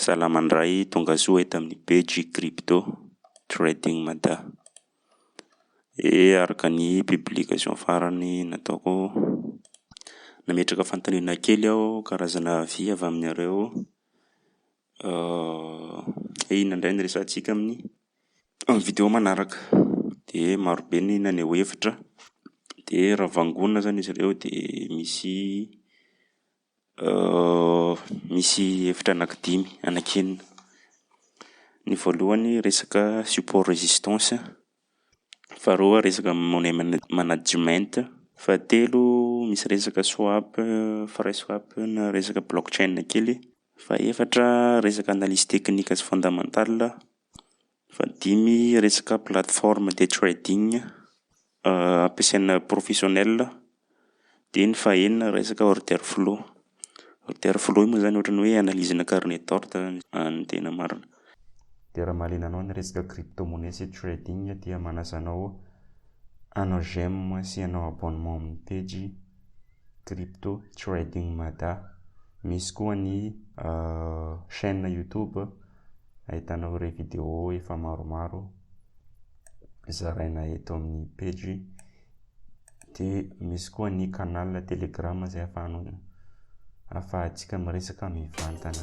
Salama indray, tongasoa eto amin'ny pejy Crypto Trading Mada. E araka ny publication farany nataoko, nametraka fanontaniana kely aho karazana avis avy aminareo hoe inona indray no resahantsika amin'ny am'vidéo manaraka? De marobe ny naneho hevitra, de raha vangoina zany izy ireo de misy misy hevitra anankidimy, anankenina. Ny voalohany resaka support résistance, faharoa resaka money mana- management, fahatelo misy resaka swap, frais swap na resaka blockchain kely, fahefatra resaka analyse technique sy fondamentale, fahadimy resaka plateforme de trading ampiasaina professionnel, de ny fahenina resaka order flow. Order flow io moa zany ohatran'ny hoe analyse-na carnet d'ordre ny tena marina. De raha mahaliana anao ny resaka crypto-monnaie sy trading dia manasa anao hanao j'aime sy hanao abonnement amin'ny pejy Crypto Trading Mada. Misy koa ny chaîne YouTube ahitanao ireo vidéo efa maromaro zaraina eto amin'ny pejy. De misy koa ny canal Telegram zay ahafahanao ahafahantsika miresaka mivantana.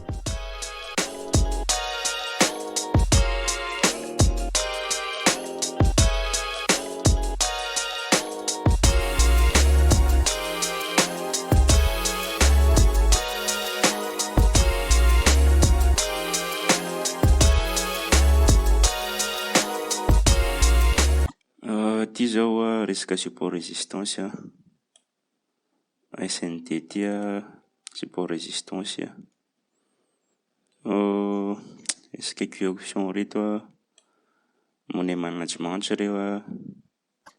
Ty zao a resaka support résistance a, SND ty a support résistance a, resaka QAoption reto a, money management reo a.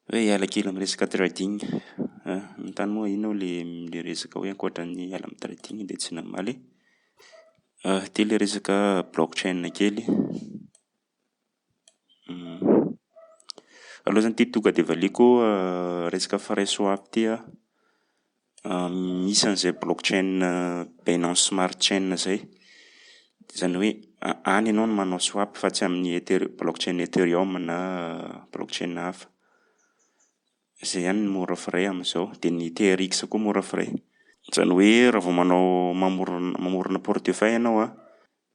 Hoe hiala kely am'resaka trading, ah nanontany moa inona moa le le resaka hoe ankoatran'ny hiala am'trading de tsy namaly. Ty le resaka blockchain kely. Aleo zany ty tonga de valiako resaka frais swap ty a, misy an'zay blockchain Binance Smart Chain zay, zany hoe a- any ianao no manao swap fa tsy amin'ny ether- blockchain Ethereum na blockchain hafa. Zay ihany no mora frais am'zao, de ny TRX koa mora frais. Zany hoe raha vao manao mamorona mamorona portefeuille ianao a,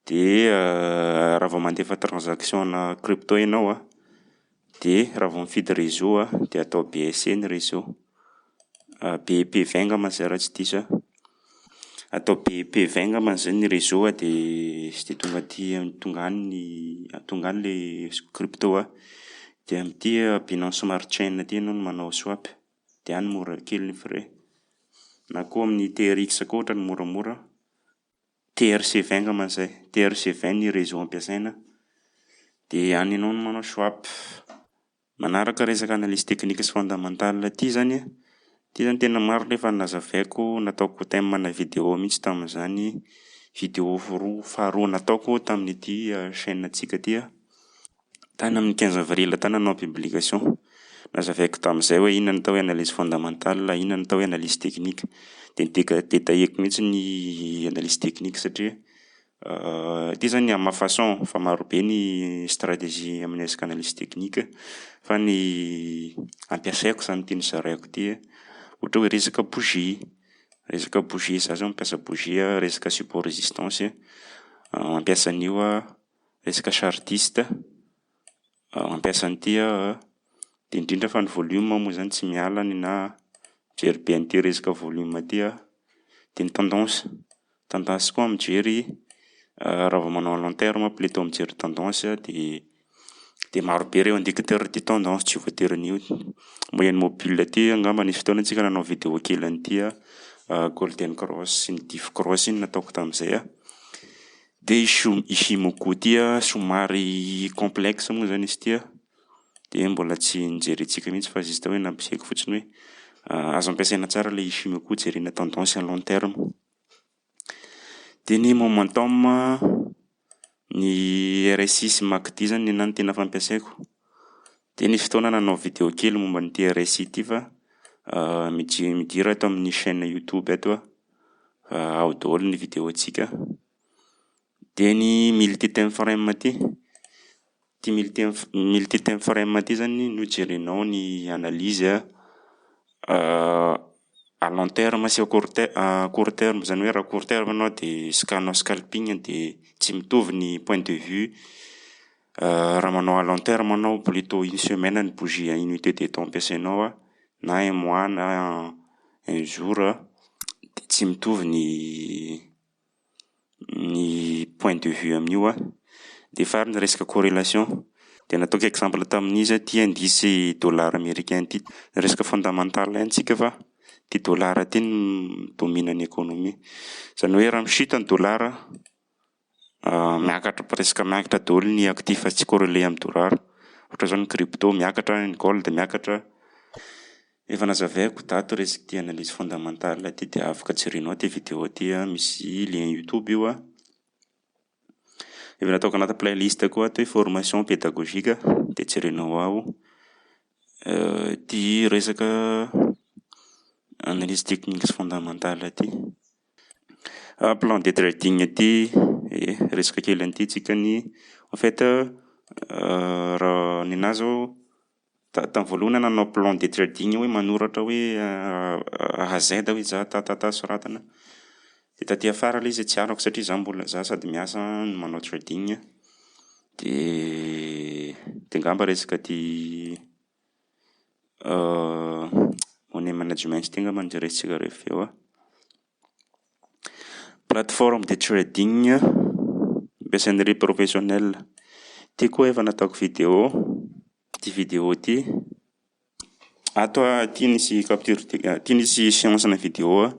de raha vao mandefa transaction-nà crypto ianao a, de raha vao mifidy réseau a de atao BSC ny réseau, BEP vingt angambany zay raha tsy diso aho. Atao BEP vingt angambany zay ny réseau a de sy de tonga aty am- tonga any ny tonga any le s- crypto a. De am'ty Binance Smart Chain ty ianao no manao swap de any mora kely ny frais, na koa amin'ny TRX koa ohatran'ny moramora, TRC vingt angambany zay, TRC vingt ny réseau ampiasaina de any ianao no manao swap. Manaraka resaka analyse technique sy fondamentale ty zany a, ty zany tena maro nefa nazavaiko nataoko thème-nà vidéo mihitsy tamin'izany vidéo foroa faharoa nataoko tamin'ity chaîne-ntsika ty a, tany amin'ny quinze avril tany aho nanao publication. Nazavaiko tam'zay hoe inona ny atao hoe analyse fondamentale, inona ny atao hoe analyse technique. De nideka- détailleko mihitsy ny analyse technique satria ty zany à ma façon fa marobe ny stratégie amin'ny resaka analyse technique fa ny ampiasaiko zany ty nozaraiko ty a, ohatra hoe resaka bougie, resaka bougie zaho zao mampiasa bougie a, resaka support résistance, mampiasa an'io aho, resaka chartiste, mampiasa an'ity aho, de indrindra fa ny volume moa zany tsy miala ninahy, mijery be an'ity resaka volume ty aho. De ny tendance, tendance koa mijery raha vao manao à long terme plutôt mijery tendance de de marobe reo indicateur de tendance tsy voatery an'io. Moyenne mobile ty angamba nisy fotoana antsika nanao vidéo kely an'ity a, golden cross sy ny diff cross iny nataoko tam'zay a. De Isho- Ichimoku ty a somary complexe moa zany izy ty a, de mbola tsy nojerentsika mihitsy fa justa hoe nampiasaiko fotsiny hoe azo ampiasaina tsara lay Ichimoku ijerena tendance à long terme. De ny momentum, ny RSI sy MACD zany ny anahy no tena fampiasaiko. De nisy fotoana nanao vidéo kely momba an'ity RSI ty fa mije- midira ato amin'ny chaîne YouTube ato a, ao daholo ny vidéontsika. De ny multi time frame ty, ty multi time frame ty zany no ijerenao ny analyse a à long terme sy à court te- à court terme, zany hoe raha court terme anao de ska hanao scalping de tsy mitovy ny point de vue raha manao à long terme anao plutôt une semaine ny bougie unité de temps ampiasainao a, na un mois na un jour a, de tsy mitovy ny point de vue amin'io a. De farany resaka corrélation, de nataoko exemple tamin'izy a ty indice dollar américain ty, resaka fondamental ihany tsika fa ty dollar ty no mi-domine ny économie, zany hoe raha mi-chute ny dollar, miakatra presque miakatra daholo ny actif tsy corrélé am'dollar, ohatra zao ny crypto miakatra, ny gold miakatra. Efa nazavaiko tato resak'ty analyse fondamentale ty de afaka jerenao ty vidéo ty a, misy lien YouTube io a. Efa nataoko anaty playlist koa ato hoe formation pédagogique de jerenao ao ty resaka analyse technique sy fondamentale ty. Plan de trading ty, ie, hiresaka kely an'ty tsika ny en fait raha nenahy zao ta- tam'voalohany aho nanao plan de trading hoe manoratra hoe A à Z hoe za ta ta ta soratana, de taty afara lay izy tsy arako satria za mbola za sady miasa no manao trading, de angamba resaka ty money management ty angamba no jerentsika rehefa avy eo a. Plateforme de trading ampiasain'ireo professionnel, ty koa efa nataoko vidéo, ty vidéo ty. Ato a ty nisy capture d'é- ty nisy séance-na vidéo a,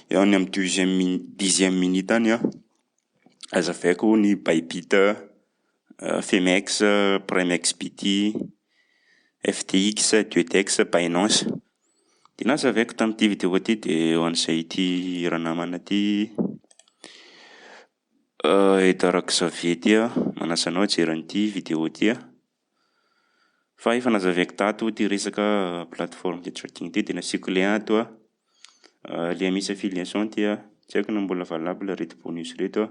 eo any am'douzième mi- dixième minute any a, azavaiko ny Bybit, Phemex, PrimeXBT, FTX, Duedex, Binance. De nazavaiko tamin'ity vidéo ty de ho an'izay tia ranamana ty Edouard Xavier ty a, manasa anao hijery an'ity vidéo ty a. Fa efa nazavaiko tato ty resaka plateforme de trading ty de nasiako lien ato a, lien misy affiliation ty a, tsy haiko na mbola valable reto bonus reto a.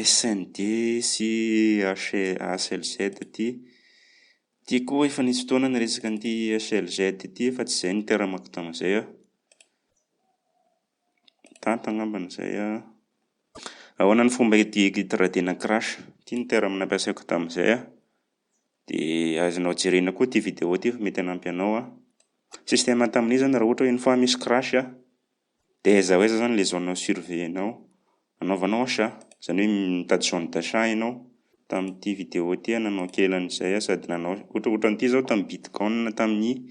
SND sy H- HLZ ty, ty koa efa nisy fotoana niresaka an'ity HLZ ty fa tsy zay ny terme-ko tam'zay a. Tato angambany zay a. Ahoana ny fomba iti- itradena crash? Ty ny terme nampiasaiko tam'zay a. De azonao jerena koa ty vidéo ty fa mety hanampy anao a. Système tamin'iny zany raha ohatra hoe une fois misy crash a, de aiza ho aiza zany le zone surveiller-nao anaovanao achat, zany hoe mitady zone d'achat ianao. Tamin'ity vidéo ty aho nanao kely an'izay aho sady nanao ohatrohatran'ity zao tamin'ny bitcoin tamin'ny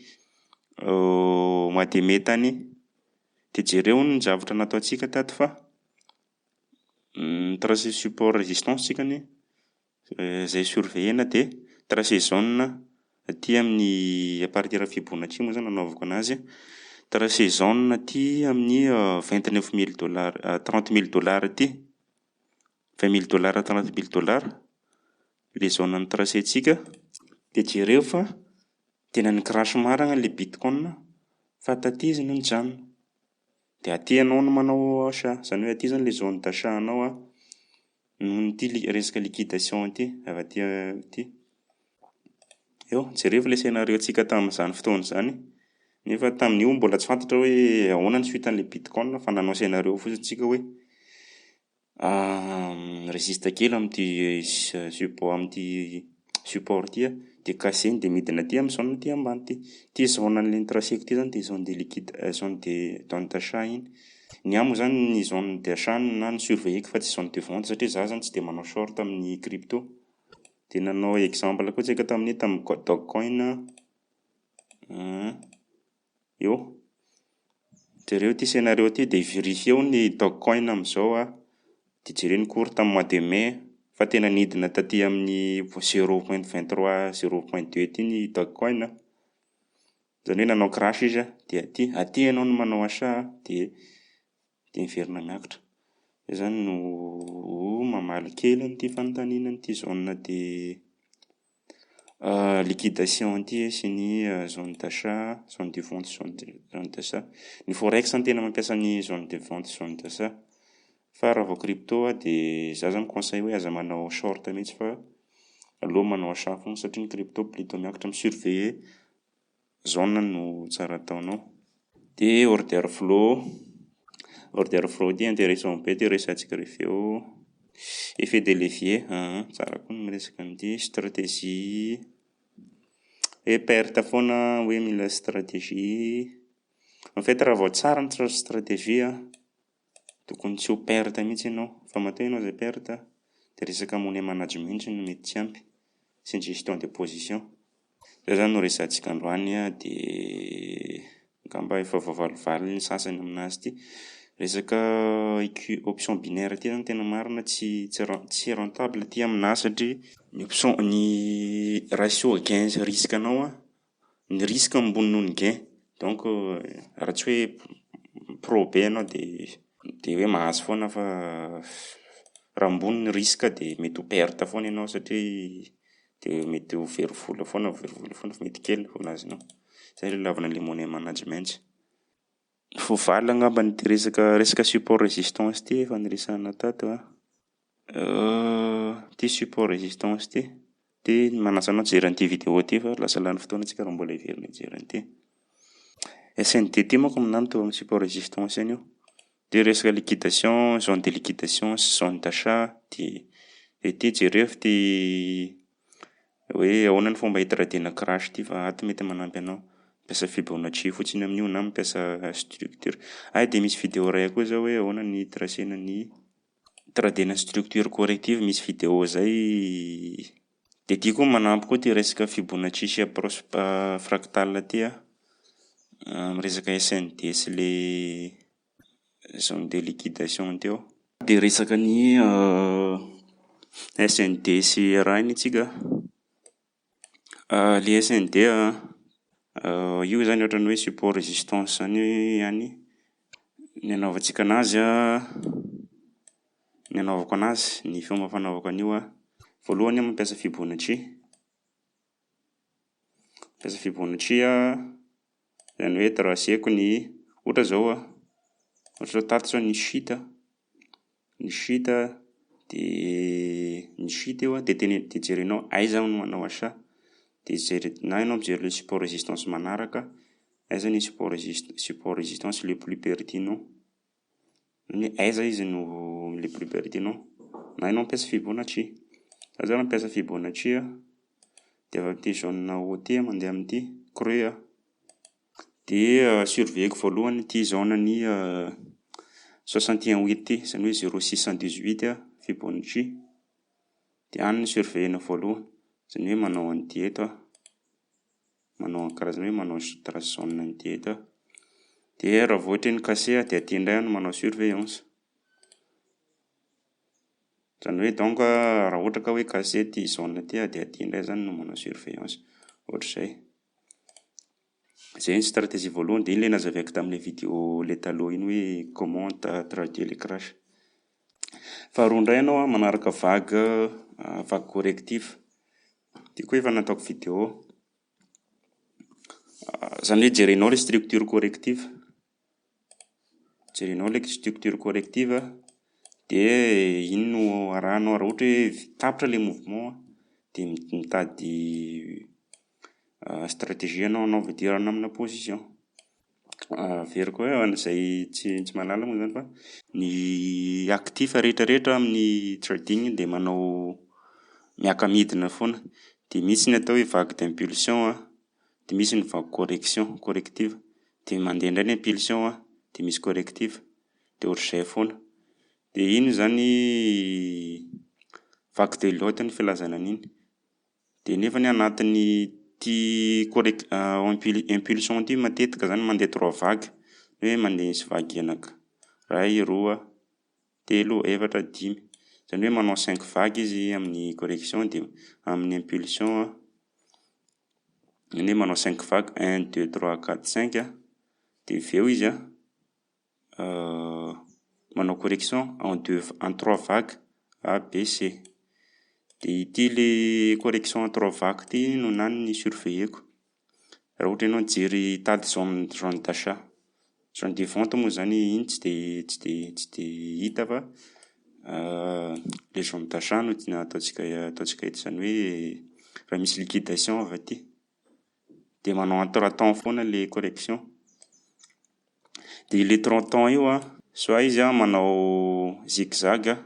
mois de mai tany, de jereo ny zavatra nataontsika tato fa ni-tracer support résistance tsika anie zay surveiller-na de tracer zone aty amin'ny à partir Fibonacci moa zany nanaovako anazy, tracer zone aty amin'ny 29 000 dollars, 30 000 dollars aty, 20 000 dollars, 30 000 dollars le zone notracentsika. De jereo fa tena ni-crash marina le bitcoin fa taty izy no nijanona. De aty ianao no manao achat, zany hoe aty zany le zone d'achat anao a nohon'ity li- resaka liquidation ty avy aty ty. Eo, jereo fa le scénario-ntsika tam'zany fotoana zany, nefa tamin'io mbola tsy fantatra hoe ahoana ny suite an'le bitcoin fa nanao scénario fotsiny tsika hoe mi-résiste kely am'ty s- support am'ty support ty a, de casseny de midina aty am'zone aty ambany ty. Ty zone an'le notraceko ty zany de zone de liquide- zone de zone d'achat iny. Ny ahy moa zany ny zone d'achat na no surveiller-ko fa tsy zone de vente satria zaho zany tsy de manao short amin'ny crypto. De nanao exemple koa tsika tamin'iny tamin'ny dogecoin, eo. Jereo ty scénario ty de vérifieo ny dogecoin am'zao a, de jereo ny cours tamin'ny mois de mai fa tena nidina taty amin'ny 0.23, 0.2 ty ny dogecoin. Zany hoe nanao crash izy a, de aty aty ianao no manao achat de miverina miakatra. Zay zany no mamaly kely an'ty fanontaniana an'ty zone de liquidation ty sy ny zone d'achat, zone de vente, zone d'achat. Ny forex no tena mampiasa ny zone de vente, zone d'achat. Fa raha vao crypto a de za zany mi-conseille hoe aza manao short mihitsy fa aleo manao achat foagna satria ny crypto plutôt miakatra. Mi-surveiller zone no tsara ataonao. De order flow, order flow ty intéressant be ty resahantsika rehefa avy eo. Effet de levier, aha, tsara koa ny miresaka an'ity. Stratégie hoe perte foana hoe mila stratégie. En fait raha vao tsara ny stra- stratégie a, tokony tsy ho perte mihitsy ianao fa matoa ianao zay perte de resaka money management no mety tsy ampy sy ny gestion de position. Zay zany no resahantsika androany a de angamba efa voavalivaly ny sasany aminazy ty. Resaka IQ option binaire ty zany tena marina tsy ren- tsy rentable ty aminahy satria ny option ny ratio gain sy risque anao a, ny risque ambony noho ny gain donc raha tsy hoe pro be ianao de hoe mahazo foana fa raha ambony ny risque de mety ho perte foana ianao satria de mety ho very vola foana very vola foana fa mety kely ny vola azonao. Zay no ilavana an'le money management. Voavaly angambany ty resaka support résistance ty efa noresahana tato a. Ty support résistance ty, de manasa anao hijery an'ity vidéo ty fa lasa lany fotoana antsika raha mbola hiverina hijery an'ity. SND ty manko aminahy mitovy am'support résistance ihany io. De resaka liquidation, zone de liquidation sy zone d'achat de de ty jerevo ty hoe ahoana ny fomba hitradena crash ty fa ato mety manampy anao. Mampiasa Fibonacci fotsiny amin'io na mampiasa structure. Ay de misy vidéo ray koa zao hoe ahoana ny tracena ny tradena structure corrective, misy vidéo zay. De ty koa manampy koa ty resaka Fibonacci sy approche fractale ty a, am'resaka SND sy le zone de liquidation teo. De resaka ny SND sy raha iny antsika, Le SND a, io zany ohatran'ny hoe support résistance zany ihany. Ny anaovantsika anazy a, ny anaovako anazy, ny fomba fanaovako an'io a: voalohany aho mampiasa Fibonacci, mampiasa Fibonacci a, zany hoe traceko ny ohatra zao a, ohatra zao tato zao nisy chute, nisy chute de ny chute io a de tene- de jerenao aiza no manao achat de jere- na ianao mijery le support résistance manaraka, aiza ny support résist- support résistance le plus pertinent, ny hoe aiza izy no le plus pertinent, na ianao mampiasa Fibonacci. Zaho zao mampiasa Fibonacci a, de avy am'ty zone haut ty aho mandeha amin'ty creux a, de surveilleko voalohany ty zone-n'ny 61 huit ty, zany hoe 0,618 a Fibonacci, de any no surveillena voalohany, zany hoe manao an'ity eto aho, manao karazana hoe manao s- trace zone an'ity eto aho. De raha vao ohatra hoe ni-casser a de aty indray aho no manao surveillance. Zany hoe donc raha ohatra ka hoe cassé ty zone ty a de aty indray zany no manao surveillance, ohatr'izay. Zay ny stratégie voalohany de iny le nazavaiko tamin'le vidéo le taloha iny hoe comment ta- trader le crash. Faharoa indray ianao a manaraka vague vague correctif, ty koa efa nataoko vidéo. Zany hoe jerenao le structure corrective, jerenao le structure corrective de iny no arahanao raha ohatra hoe v- tapitra le mouvement de mi- mitady stratégie anao anaova idirana aminà position. Averiko hoe ho an'zay tsy mahalala moa zany fa ny actif rehetrarehetra amin'ny trading de manao miaka-midina foana, de misy ny atao hoe vague d'impulsion a, de misy ny vague correction corrective, de mandeha indray ny impulsion a de misy correctif, de ohatr'izay foana. De iny zany vague d'Elliott ny filazana an'iny. De nefany anatin'ny ty correc- impul- impulsion ty matetika zany mandeha trois vagues, hoe mandeha misy vague anankiray, roa, telo, efatra, dimy, zany hoe manao cinq vagues izy amin'ny correction de amin'ny impulsion a, zany hoe manao cinq vagues: un, deux, trois, quatre, cinq a, de avy eo izy a manao correction en deux v- en trois vagues: A, B, C. De ity le correction en trois vagues ty no nahy ny surveilleko raha ohatra ianao hijery hitady zone zone d'achat. Zone de vente moa zany iny tsy de hita fa le zone d'achat no tiana ataontsika eto, zany hoe raha misy liquidation avy aty, de manao en trois temps foana lay correction. De le trois temps io a, soit izy a manao zigzag,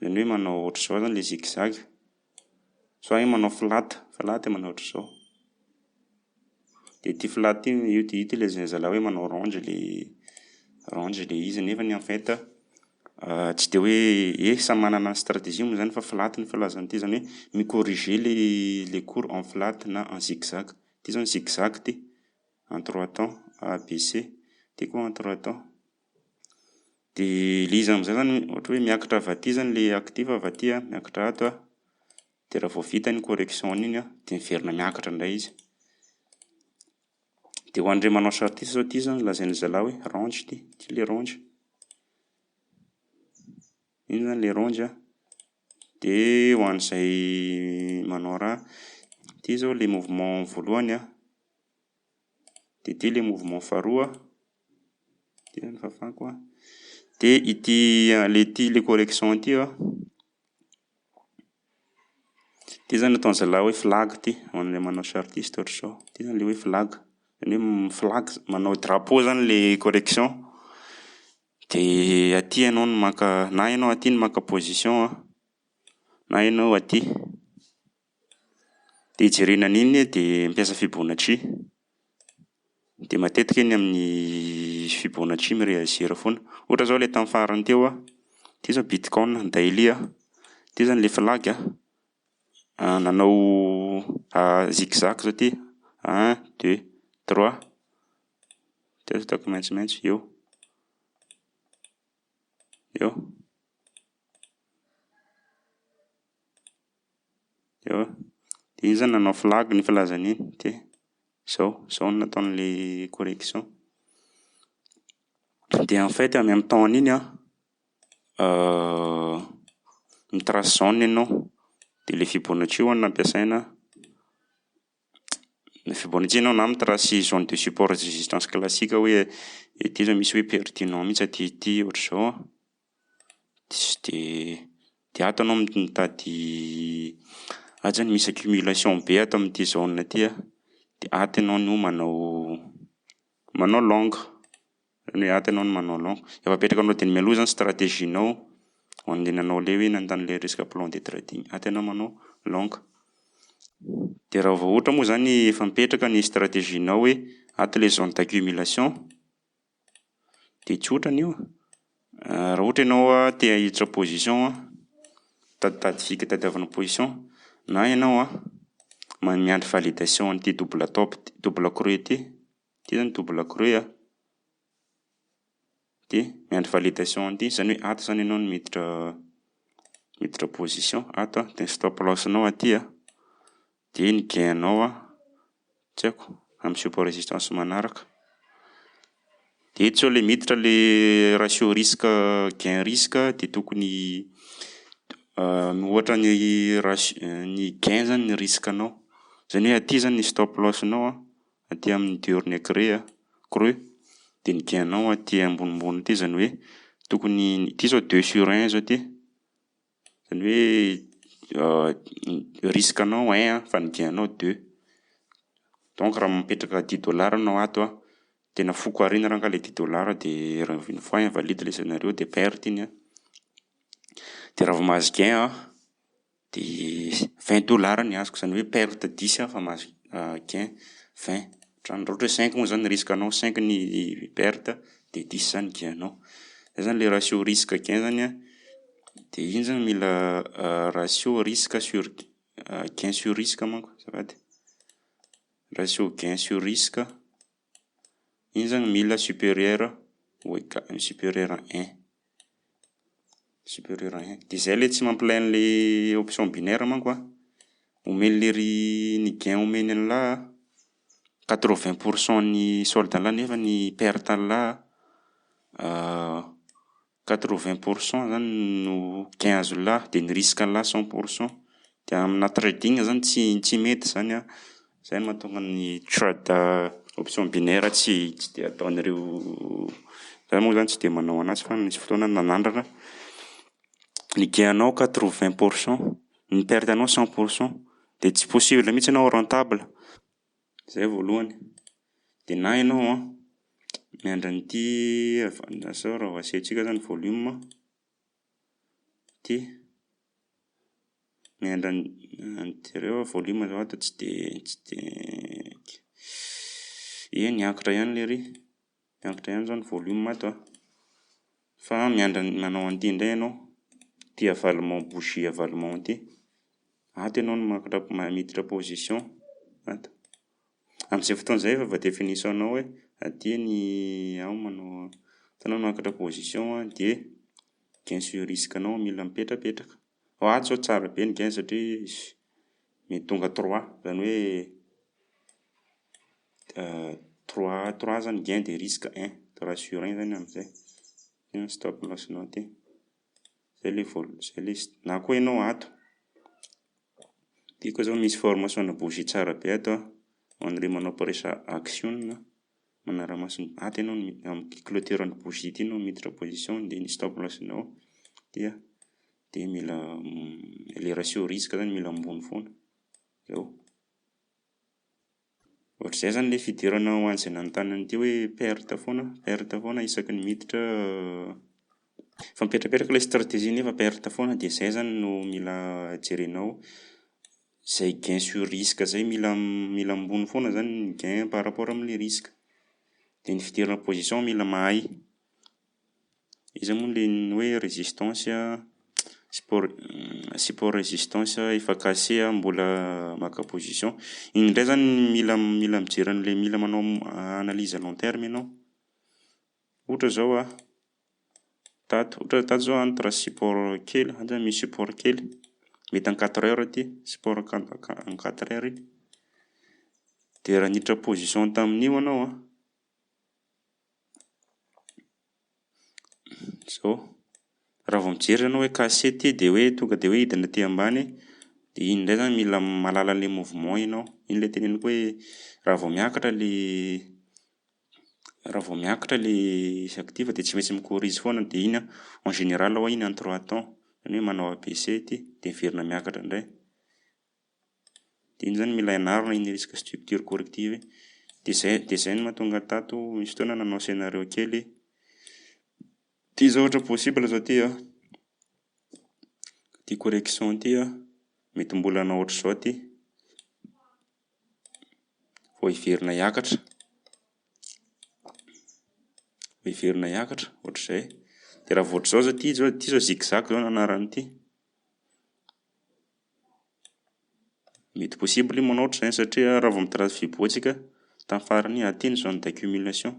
zany hoe manao ohatr'izao zany lay zigzag, soit i manao flat, flat manao ohatr'izao. De ty flat io io ty io ty lazain'ny zalahy hoe manao range le range le izy nefany en fait tsy de hoe eh, samy manana ny stratégie moa zany fa flat ny filaza an'ity zany hoe mi-corriger le cours en flat na en zigzag. Ty zao zigzag ty en trois temps A B C, ty koa en trois temps. De le izy am'zay zany ohatra hoe miakatra avy aty zany le actif avy aty a, miakatra ato a, de raha vao vita iny correction-ny iny a de miverina miakatra indray izy. De ho an'ireo manao chartiste zao ty zany lazain'ny zalahy hoe range ty, ty le range, iny zany le range a. De ho an'zay manao raha, ty zao le mouvement voalohany a, de ty le mouvement faharoa, ty zany fafako a. De ity le ty le correction ty a, ty zany ataon'zalahy hoe flag ty ho an'lay manao chartiste ohatr'izao, ty zany le hoe flag, zany hoe flag z- manao drapeau zany le correction. De aty ianao no maka na ianao aty no maka position a na ianao aty. De ijerena an'iny de mampiasa Fibonacci, de matetika iny amin'ny Fibonacci mi-réagir foana. Ohatra zao le tam'farany teo a, ty zao bitcoin daily a, ty zany le flag a, nanao zigzag zao ty: un, deux, trois, ty azo ataoko maitsomaitso, eo, eo, eo. De iny zany nanao flag ny filaza an'iny, ty, zao, zao no nataon'le correction. De en fait en même temps an'iny a, mi-trace zone ianao, de le Fibonacci ho'a no ampiasaina, ny Fibonacci ianao na mi-trace zone de support résistance classique hoe ity zao misy hoe pertinent mihitsy aty ohatr'izao a, ts- de de ato anao mitady ato zany misy accumulation be ato amin'ity zone ty a, de ato ianao no manao long, zany hoe ato ianao no manao long. Efa apetrakanao dieny mialoha zany stratégie-nao ho an'le nanao le hoe nanontany le resaka plan de trading, ato ianao manao long. De raha vao ohatra moa zany efa mipetraka ny stratégie-nao hoe ato le zone d'accumulation de tsotra an'io, raha ohatra ianao a te hahiditra position a, mitaditady fika itadiavana position, na ianao a ma- miandry validation an'ity double top t- double creux ty, ty zany double creux a, ty, miandry validation an'ty zany hoe ato zany ianao no miditra position ato a, de ny stop loss-nao aty a, de ny gain-nao a tsy haiko am'support résistance manaraka. De eto zao le miditra le ratio risque gain risque de tokony mihoatra ny ratio ny gain zany ny risque-nao, zany hoe aty zany ny stop loss-nao a, aty amin'ny dernier creux a creux, de ny gain-nao aty ambonimbony aty zany hoe tokony ty zao deux sur un zao ty, zany hoe risque-nao un a fa ny gain-nao deux. Donc raha mipetraka dix dollars anao ato a, tena foko ariana rangahy le dix dollars de raha une fois invalide le scénario de perte iny a. De raha vao mahazo gain aho de vingt dollars ny azoko, zany hoe perte dix aho fa mahazo gain vingt, ohatrany raha ohatra hoe cinq moa zany risque-nao, cinq ny perte de dix zany gain-nao. Zay zany le ratio risque gain zany a, de iny zany mila ratio risque sur gain sur risque manko azafady, ratio gain sur risque, iny zany mila supérieur ou éga- supérieur à un, supérieur à un. De zay le tsy mampilay an'le option binaire manko a, omen'lery ny gain omeny an'lahy quatre-vingt pourcent ny solde-n'lahy nefa ny perte an'lahy quatre-vingt pourcent zany no gain azon'lahy de ny risque an'lahy cent pourcent. De aminà trading zany tsy mety zany a, zay no mahatonga ny trade. Option binaire tsy tsy de ataon'ireo, za moa zany tsy de manao anazy fa nisy fotoana nanandrana. Ny gain-nao quatre-vingt pour cent, ny perte-nao 100 % de tsy possible mihitsy ianao rentable. Zay voalohany. De na ianao a miandry an'ity av- andraso raha vao asiantsika zany volume, ty, miandry an- jereo volume zao ato tsy de tsy de ie niakatra ihany lery, niakatra ihany zao ny volume ato a, fa miandry an- manao an'ity indray ianao, ty avalement bougie avalement ty, ato ianao no miakatra ma- miditra position, ato. Am'zay fotoana zay efa voadéfinisanao hoe aty ny aho manao ato ianao miakatra position a de gain sur risque-nao mila mipetrapetraka. Fa ato zao tsara be ny gain satria mety tonga trois, zany hoe trois trois zany gain de risque un, trois sur un zany am'zay. Ty ny stop loss-nao ty, zay lay vol- zay lay izy. Na koa ianao ato, ty koa zao misy formation-na bougie tsara be ato a, ho an'le manao prise action manara-maso ny ato ianao no am'ty clôture-n'ny bougie ty ianao miditra position de ny stop loss-nao ty a, de mila le ratio risque zany mila ambony foana, zao. Ohatr'izay zany lay fidirana ho an'zay nanontany an'ity hoe perte foana, perte foana isaky ny miditra fa mipetrapetraka ilay stratégie nefa perte foana de zay zany no mila jerenao, zay gain sur risque zay mila mila ambony foana zany ny gain par rapport am'le risque. De ny fidirana position mila mahay. Iza moa le n- hoe résistance a, support support résistance efa cassé a mbola maka position, iny indray zany mila mila mijery an'lay mila manao analyse à long terme ianao. Ohatra zao a tato, ohatra hoe tato zao a nitrace support kely, ato zany misy support kely, mety en quatre heures ty, support qua- qua- en quatre heures iny. De raha niditra position tamin'io anao a zao, raha vao mijery ianao hoe cassé ty de hoe tonga de hoe hidina aty ambany, de iny indray zany mila mahalala an'lay mouvement ianao, iny lay teneniko hoe raha vao miakatra le raha vao miakatra le actif de tsy maintsy mi-corrige foana de iny a en général ho'a iny en trois temps, zany hoe manao A B C ty de miverina miakatra indray. De iny zany mila ianarana iny resaka structure corrective iny. De zay de zay no mahatonga tato misy fotoana nanao scénario kely, ty zao ohatra possible zao ty a, ty correction ty a, mety mbola hanao ohatr'izao ty vao hiverina hiakatra, vao hiverina hiakatra ohatr'izay. De raha vao ohatr'izao zao ty zao ty zao zigzag zao ny anaran'ity. Mety possible io manao ohatr'izay satria raha vao mitrace fibo antsika tamin'ny farany iny, aty ny zone d'accumulation,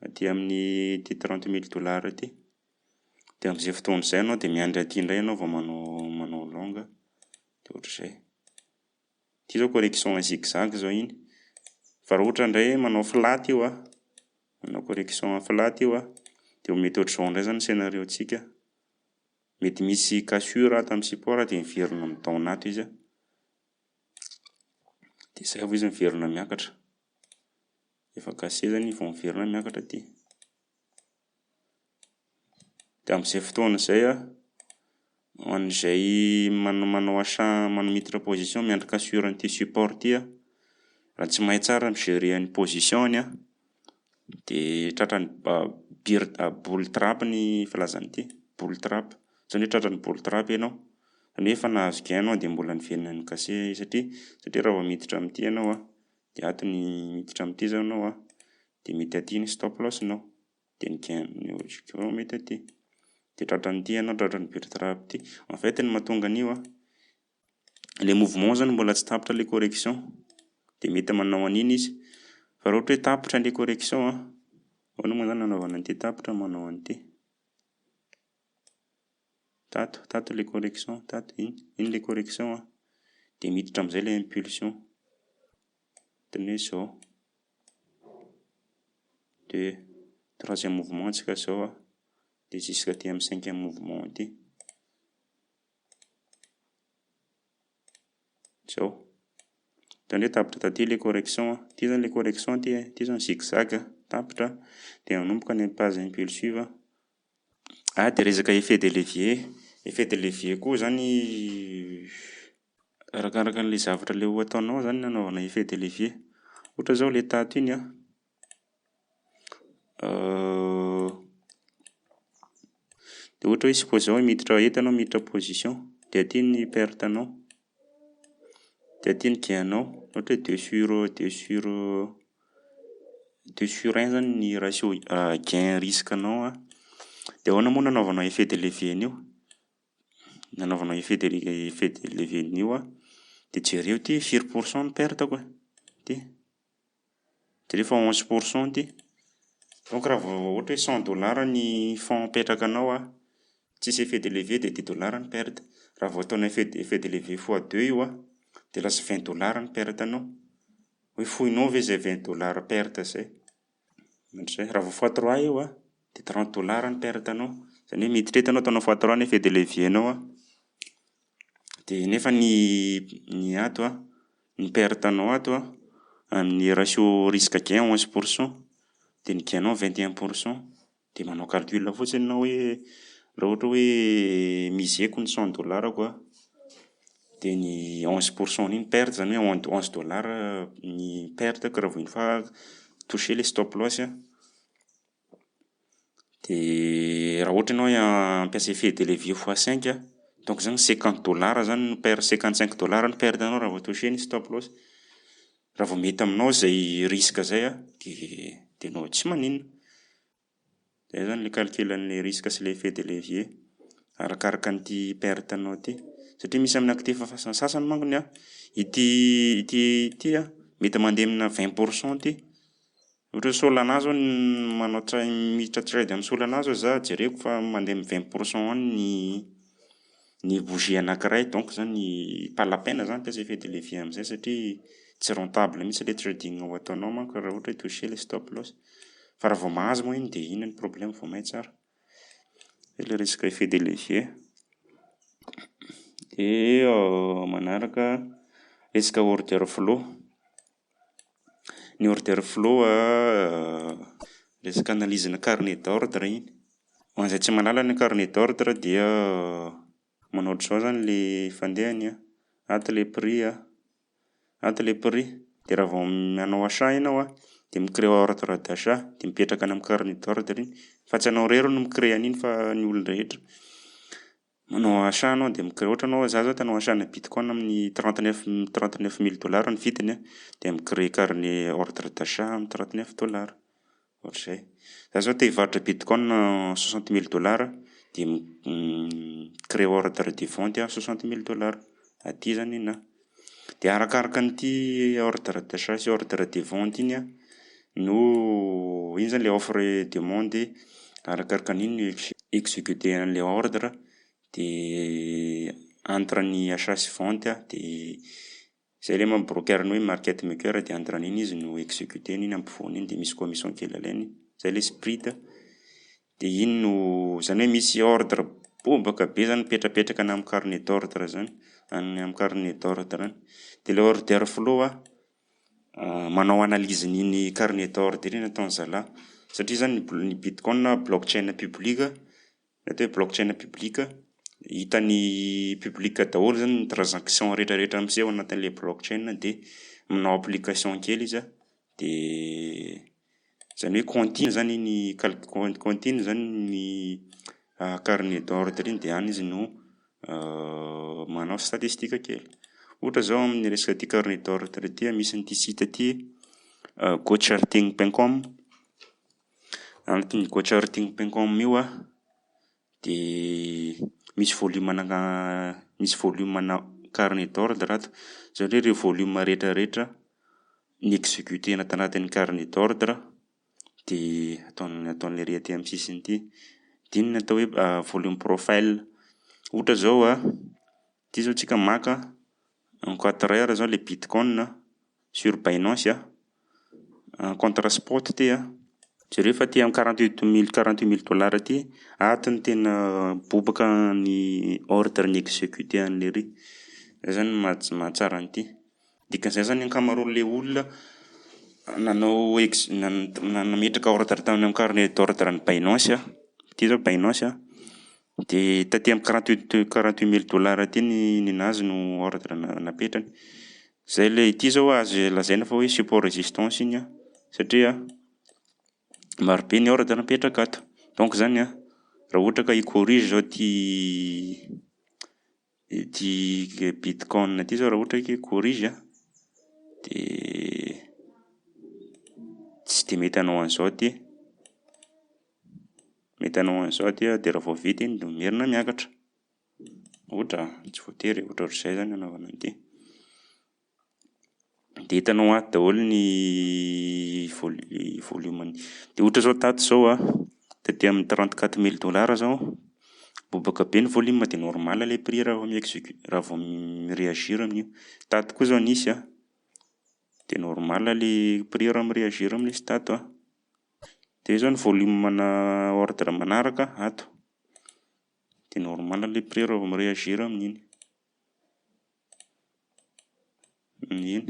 aty amin'ny ty 30 000 dollars ty. De am'zay fotoana izay anao de miandry aty indray ianao vao manao long de ohatr'izay. Ty zao correction zigzag zao iny, fa raha ohatra indray manao flat io a, manao correction flat io a, de mety ohatr'izao indray zany scénario-ntsika, mety misy cassure ato am'support de miverina midown ato izy a, de zay vao izy miverina miakatra. Efa cassé zany iny vao miverina miakatra aty. De am'zay fotoana zay a, ho an'zay man- manao achat man- miditra position miandry cassure an'ty support ty a, raha tsy mahay tsara mi-gérer ny position-ny a de tratran'ny ba- bir- bull trap ny filaza an'ity, bull trap, zany hoe tratran'ny bull trap ianao, zany hoe efa nahazo gain anao de mbola niverina ni-casser satria raha vao miditra am'ty ianao a, de ato ny miditra am'ty zao ianao a, de mety aty ny stop loss-nao, de ny gain logiquement mety aty. De tratran'ity ianao, tratran'ny bull trap ty. En fait ny mahatonga an'io a, le mouvement zany mbola tsy tapitra lay correction de mety manao an'iny izy, fa raha ohatra hoe tapitra lay correction a, ahoana moa zany nanaovana an'ity tapitra manao an'ity? Tato, tato lay correction, tato iny, iny lay correction a, de miditra am'zay lay impulsion, ohatran'ny hoe zao. De troisième mouvement antsika zao a, de jusqu'aty am'cinquième mouvement aty. Zao. Hitanao hoe tapitra taty lay correction a, ty zany lay correction ty a, ty zao ni-zigzag a, tapitra de nanomboka ny phase impulsive. Ah, de resaka effet de levier, effet de levier koa zany arakaraka an'lay zavatra le ho ataonao zany no anaovana effet de levier. Ohatra zao lay tato iny a de ohatra hoe supposons hoe miditra eto ianao miditra position de aty ny perte-nao, de aty ny gain-nao, ohatra hoe deux sur deux sur deux sur un zany ny ratio gain risque-nao a. De ahoana moa no anaovanao effet de levier an'io? Ny anaovanao effet de le- effet de levier an'io a de jereo ty firy pourcent ny perte-ko e, ty, jereo fa 11 % ty. Donc raha vao ohatra hoe 100 dollars ny fonds apetrakanao a, tsisy effet de levier de 10 dollars ny perte. Raha vao ataonao effet de levier fois deux io a, de lasa 20 dollars ny perte-nao. Hoe foinao ve zay 20 dollars perte zay? Ohatr'izay. Raha vao fois trois io a, de 30 dollars ny perte-nao, zany hoe miditra eto anao ataonao fois trois ny effet de levier-nao a, de nefa ny ato a, ny perte-nao ato a amin'ny ratio risque gain 11 % de ny gain-nao 21 %, de manao calcul fotsiny anao hoe raha ohatra hoe miseko ny 100 dollarako a, de ny 11 % n'iny perte zany hoe 11 dollars ny perte-ko raha vao une fois touché lay stop loss a. De raha ohatra ianao hampiasa effet de levier fois cinq a, donc zany 50 dollars zany no per- 55 dollars ny perte-nao raha vao touché ny stop loss. Raha vao mety aminao zay risque zay a, de anao tsy maninona. Zay zany le calcul an'le risque sy le effet de levier, arakaraka an'ty perte-nao ty, satria misy amin'ny actif sasany mankony a, ity a mety mandeha aminà 20 % ty. Ohatra hoe Solana zao manao tra- miditra trade am'Solana zao za jereko fa mandeha am'vinggt pourcent any ny bougie anankiray donc zany pas la peine zany hampiasa effet de levier am'zay satria tsy rentable mihitsy le trading ho ataonao manko raha ohatra hoe touché le stop loss. Fa raha vao mahazo moa iny de inona ny problème vao may tsara. Zay le resaka effet de levier. De manaraka resaka order flow. Ny order flow a resaka analyse-na carnet d'ordre iny. Ho an'zay tsy mahalala ny carnet d'ordre dia manao ohatr'izao zany le fandehany a: ato le prix a, ato le prix, de raha vao manao achat ianao a de mi-créer ordre d'achat de mipetraka any am'carnet d'ordre iny, fa tsy anao irery no mi-créer an'iny fa ny olon-drehetra. Manao achat anao de mi-crée ohatra anao zaho zao te hanao achat-na bitcoin amin'ny 39 39 mille dollars ny vidiny a, de mi-créer carnet ordre d'achat am'trente-neuf dollars, ohatr'izay. Zaho zao te hivarotra bitcoin 60 mille dollars de mi-créer ordre de vente aho 60 mille dollars, aty zany nenahy. De arakaraka an'ity ordre d'achat sy ordre de vente iny a no iny zany le offre et demande, arakaraka an'iny no ex- exécuter an'lay ordre de entre ny achat sy vente a de zay le maha-broker ny hoe market maker de entre an'iny izy no exécuter-ny iny ampovoany iny de misy commission kely alainy, zay le spread. De iny no zany hoe misy ordre bobaka be zany mipetrapetraka any am'carnet d'ordre zany, any am'carnet d'ordre any. De le order flow a, manao analyse-n'iny carnet d'ordre iny ataon'zalahy satria zany ny bitcoin blockchain public, ny atao hoe blockchain public, hitan'ny public daholo zany ny transaction rehetrarehetra miseho anatin'le blockchain de manao application kely izy a, de zany hoe compte iny zany iny calc- compte compte iny zany ny carnet d'ordre iny de any izy no manao statistika kely. Ohatra zao amin'ny resaka ty carnet d'ordre ty a, misy an'ty site ty gocharting.com, anatin'ny gocharting.com io a de misy volume-nà misy volume-nà carnet d'ordre ato, zany hoe reo volume rehetrarehetra ni-exécuter-na tanatin'ny carnet d'ordre de ataon- ataon'lery aty am'sisiny ity. De iny no atao hoe volume profile. Ohatra zao a, ty zao tsika maka en quatre heures zao le bitcoin sur Binance a, contrat spot ty a, jereo fa aty am'quarante-huit mille 48 mille dollars ty, ato no tena bobaka ny ordre ni-exécuter an'lery, zay zany no mahats- mahatsara an'ity. Dikan'izay zany ankamaroan'le olona nanao ex- nan- nametraka ordre tany am'carnet d'ordre an'ny Binance a, ty zao Binance a, de taty am'quarante-huit 48 mille dollars aty ny ninazy no ordre na- napetrany. Zay le ity zao azo lazaina fa hoe support résistance iny a satria marobe ny ordre mipetraka ato, donc zany a raha ohatra ka hi-corrige zao ty ity bitcoin ty zao raha ohatra ka hi-corrige a de tsy de mety hanao an'zao ty, mety hanao an'zao ty a de raha vao vita iny de miverina miakatra, ohatra, tsy voatery, ohatrohatr'izay zany anaovana an'ty. De hitanao ato daholo ny vol- volume-ny. De ohatra zao tato zao a, taty am'trente quatre mille dollars zao, bobaka be ny volume de normal lay prix raha vao mi-exécu- raha vao mi-réagir amin'io. Tato koa zao nisy a, de normal lay prix raha mi-réagir amin'izy tato a. De zao ny volume-nà ordre manaraka ato, de normal lay prix raha vao mi-réagir amin'iny. Iny.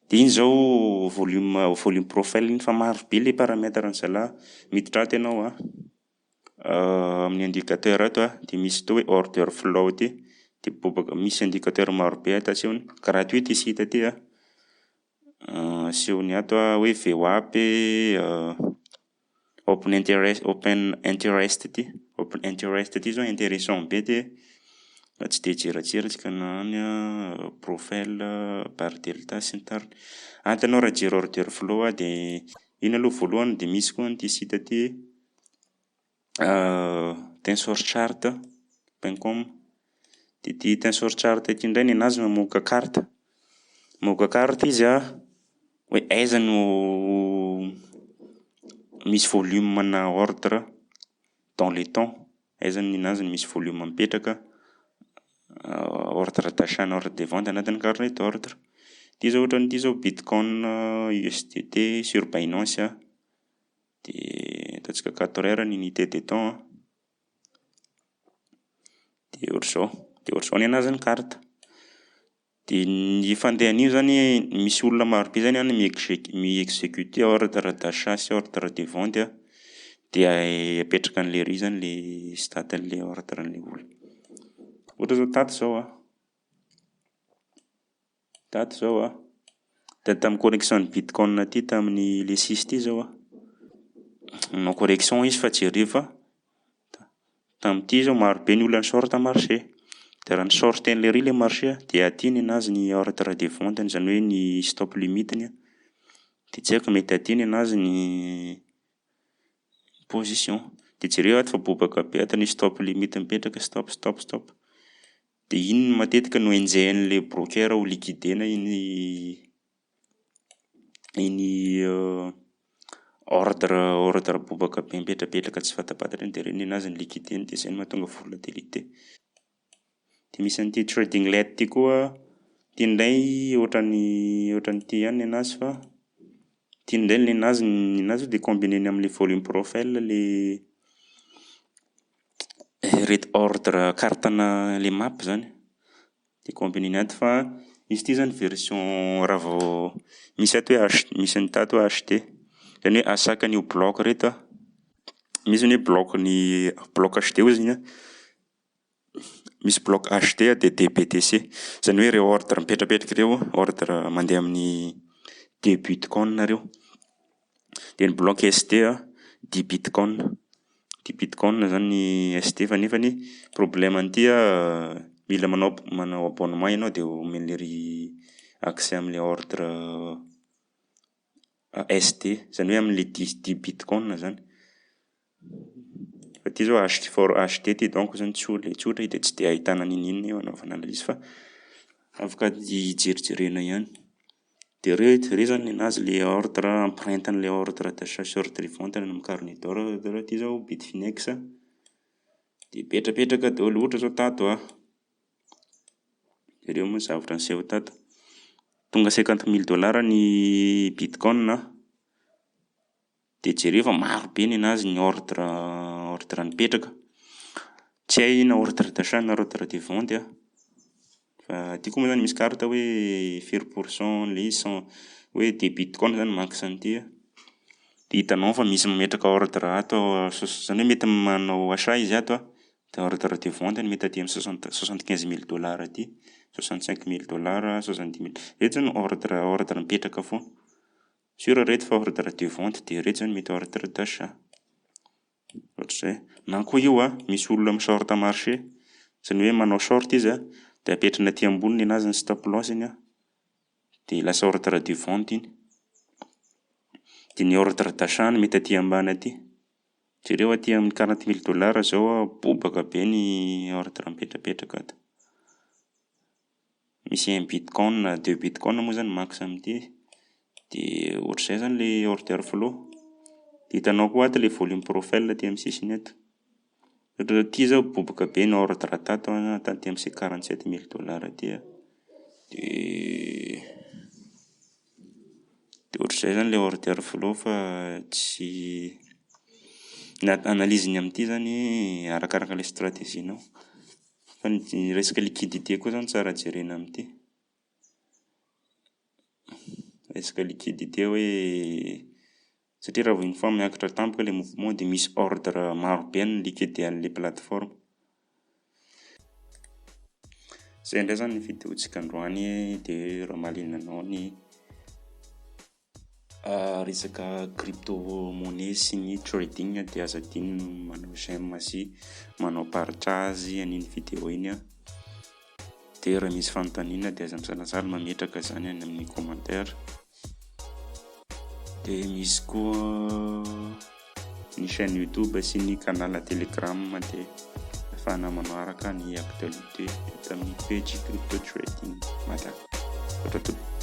De iny zao volume volume profile iny fa marobe lay paramètre-n'ny zalahy. Miditra ato ianao a amin'ny indicateur ato a de misy ty hoe order flow ty, de bobaka misy indicateur marobe ato asehony. Gratuit ty site ty a, asehony ato a hoe VWAP, open interest open interest ty, open interest ty zao intéressant be ty fa tsy de hijerajery antsika na any a, profile, barre delta sy ny tariny. Ato ianao raha hijery order flow a de iny aloha voalohany de misy koa an'ty site ty tensorchart point com. De ty tensorchart ty indray ny anazy mamoaka carte, mamoaka carte izy a hoe aiza no misy volume-nà ordre dans le temps, aiza ninazy no misy volume mipetraka ordre d'achat na ordre de vente anatin'ny carnet d'ordre. Ty zao ohatran'ity zao bitcoin USDT sur Binance a, de ataontsika quatre heures ny unité de temps a, de ohatr'izao, de ohatr'izao ny anazy ny carte. De ny fandehan'io zany misy olona marobe zany any mi-exé- mi-exécuter ordre d'achat sy ordre de vente a, de apetraka an'le ry zany le statin'le ordre an'le olona. Ohatra zao tato zao a, tato zao a, de tamin'ny correction-n'ny bitcoin ty tamin'ny le six ty zao a, nanao correction izy fa jereo fa ta- tamin'ity zao marobe ny olona ni-short marché, de raha ni-shorter an'le ry le marché a de aty ninazy ny ordre de vente-ny zany hoe ny stop limite-ny a, de tsy haiko mety aty ninazy ny position. De jereo ato fa bobaka be ato ny stop limite mipetraka stop stop stop. De iny no matetika no enjehin'le broker ho liquider-na iny ordre bobaka be mipetrapetraka tsy fatapantatra iny de regny ninazy no liquider-ny de zay no mahatonga volatilité. De misy an'ty TradingLite ty koa, ty indray ohatran'ny ohatran'ity ihany ny anazy fa ty indray ninazy ninazy de combiner-ny am'le volume profile le reto ordre carte-nà le map zany, de combiner-ny ato fa izy ity zany version raha vao misy ato hoe H- misy an'tato hoe HD, zany hoe asakan'io bloc reto a, misy ny hoe bloc-n'ny bloc HD hozy iny a, misy bloc HD a de DBTC, zany hoe reo ordre mipetrapetraka reo ordre mandeha amin'ny deux bitcoin reo. De ny bloc SD a 10 bitcoin, 10 bitcoin zany ny SD fa nefany problème an'ity a mila manao abonnement ianao de omen'lery accès am'le ordre SD, zany hoe am'le 10 bitcoin zany. Fa ty zao H for HD ty donc zany tso- le tsotra i de tsy de ahitana n'inon'inona io anaovana analyse fa afaka ijerijerena ihany. De reto re zany ninazy le ordre empreinte-n'le ordre d'achat sy ordre de vente any am'carnet d'ordre ty zao Bitfinex, de mipetrapetraka daholo, ohatra zao tato a, jereo moa ny zavatra niseho tato, tonga 50 mille dollars ny bitcoin de jereo fa marobe ninazy ny ordre nipetraka, tsy hay na ordre d'achat na ordre de vente a. Fa ty koa moa zany misy carte hoe firy pourcent le izy cent hoe deux bitcoin zany max an'ty a. De hitanao fa misy mametraka ordre ato soix- zany hoe mety manao achat izy ato a, de ordre de vente-ny mety aty am'soixante soixante-quinze mille dollars aty, soixante-cinq mille dollars, soixante-dix mille. Reto zany ordre ordre mipetraka foagna. Sûr reto fa ordre de vente de reto zany mety ordre d'achat, ohatr'izay. Na koa io a misy olona mi-short marché, zany hoe manao short izy a de apetrany aty ambony ny anazy ny stop loss-ny a, de lasa ordre de vente iny. De ny ordre d'achat-ny mety aty ambany aty. Jereo aty am'quarante mille dollars zao a bobaka be ny ordre mipetrapetraka ato. Misy un bitcoin, deux bitcoin moa zany max am'ty, de ohatr'izay zany le order flow. De hitanao koa ato le volume profile aty am'sisiny ato. Ohatra hoe ty zao bobaka be ny ordre tato a taty am'cin- quarante-sept mille dollars aty a, de de ohatr'izay zany le order flow fa tsy ny a- analyse-ny am'ty zany arakaraka lay stratégie-nao fa ny resaka liquidité koa zany tsara jerena am'ty. Resaka liquidité hoe satria raha vao une fois miakatra tampoka lay mouvement de misy ordre marobe ny-liquider an'lay plateforme. Zay indray zany ny vidéontsika androany de raha mahaliana anao ny resaka crypto-monnaie sy ny trading de aza adino ny manao j'aime sy manao partage an'iny vidéo iny a. De raha misy fanontaniana de aza misalasala mametraka zany any amin'ny commentaire. De misy koa ny chaîne YouTube sy ny canal Telegram de ahafahana manaraka ny actualité eto amin'ny page crypto trading mada. Misaotra tompoko.